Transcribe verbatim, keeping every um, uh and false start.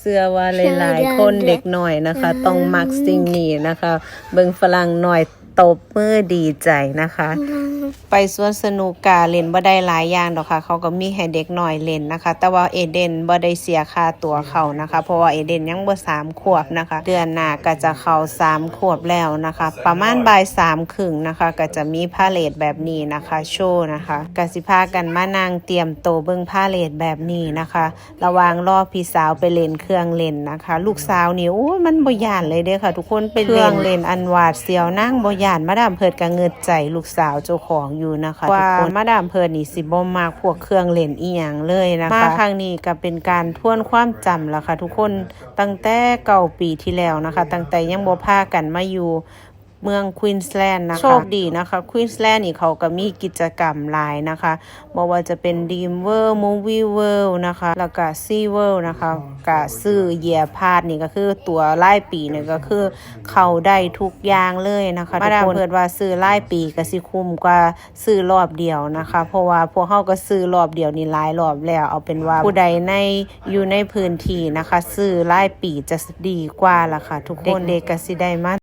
เชื่อว่าหลายๆคนเด็กน้อยนะคะ ต้องมักสิ่งนี้นะคะ เบิ่งฝรั่งน้อยตบมือดีใจนะคะ ไปสวนสนุกกะเล่นบ่ได้หลายอย่างดอกค่ะ เขาก็มีให้เด็กน้อยเล่นนะคะ แต่ว่าเอเดนบ่ได้เสียค่าตั๋วเข้านะคะ เพราะว่าเอเดนยังบ่สามขวบนะคะ เดือนหน้าก็จะเข้าสามขวบแล้วนะคะ ประมาณบ่ายสามครึ่งนะคะ ก็จะมีพาเลทแบบนี้นะคะ โชว์นะคะ ก็สิพากันมานั่งเตรียมโตวเบิ่งพาเลทแบบนี้นะคะ ระหว่างรอพี่สาวไปเล่นเครื่องเล่นนะคะ ลูกสาวนี่ โอ้ย มันบ่ย่านเลยเด้อค่ะ ทุกคน ไปเล่นเครื่องเล่นอันหวาดเสียวนางบ่ย่าน มาดามเพิร์ดก็เงิดใจลูกสาวเจ้าของอยู่นะคะ ว่าทุกคน มาดามเพิร์ดนี่สิบ่มักพวกเครื่องเล่นอีหยังเลยนะคะ มาครั้งนี้ก็เป็นการทวนความจำล่ะค่ะ ทุกคน ตั้งแต่เก้าปีที่แล้วนะคะ ตั้งแต่ยังบ่พากันมาอยู่เมืองควีนสแลนด์นะคะ โชคดีนะคะ ควีนสแลนด์นี่เขาก็มีกิจกรรมหลายนะคะ บ่ว่าจะเป็น Dream World Movie World นะคะ แล้วก็ Sea World นะคะ ก็ซื้อ Year Pass นี่ก็คือตั๋วรายปีนี่ก็คือเข้าได้ทุกอย่างเลยนะคะ มาดามเพิร์ดว่าซื้อรายปีก็สิคุ้มกว่าซื้อรอบเดียวนะคะ เพราะว่าพวกเขาก็ซื้อรอบเดียวนี่หลายรอบแล้ว เอาเป็นว่าผู้ใดใน อยู่ในพื้นที่นะคะ ซื้อรายปีจะดีกว่าล่ะค่ะ ทุกคน เด็กๆก็สิได้มา